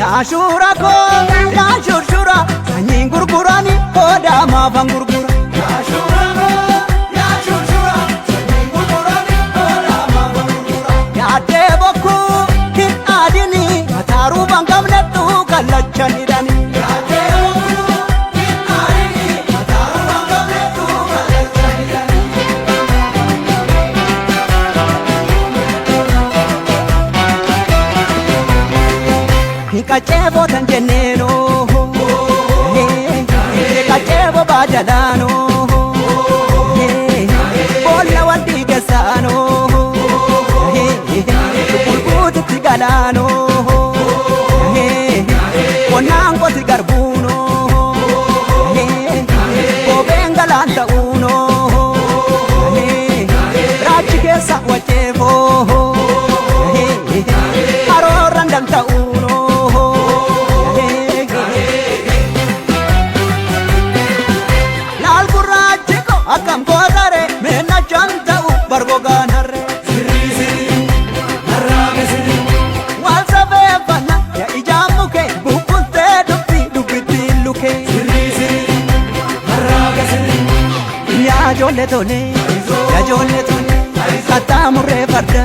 Yaa shuura koo yaa shurshura sanyiin gurgurani hoodaa maafan gurgura. Yaa shuura koo yaa shurshura sanyiin gurgurani hoodaa maafan gurgura. Yaaddee bokkuu hin aadini mataaruu bangamnettu kallacha hidhani. Yaaddee bokkuu hin aadini mataaruu bangamnettu kallacha hidhani. Qaceeboo tan jenneeno qaceeboo baajalaano boolla wal dhiigeessaano bulbuutitti galaano qonnaan qoti garbuuno kopheen galaan ta'uuno raachi keessa waceefoo haroorran danda'uuno. Laal gurraachi ko akkam gootare meennachaan ta'u bargogaan harre. Wal safeeffanna yaa ijaan muke bubbultee dubbi dubbitti luke. Yaa ijoollee tole yaa ijoollee tole kattaa murree farda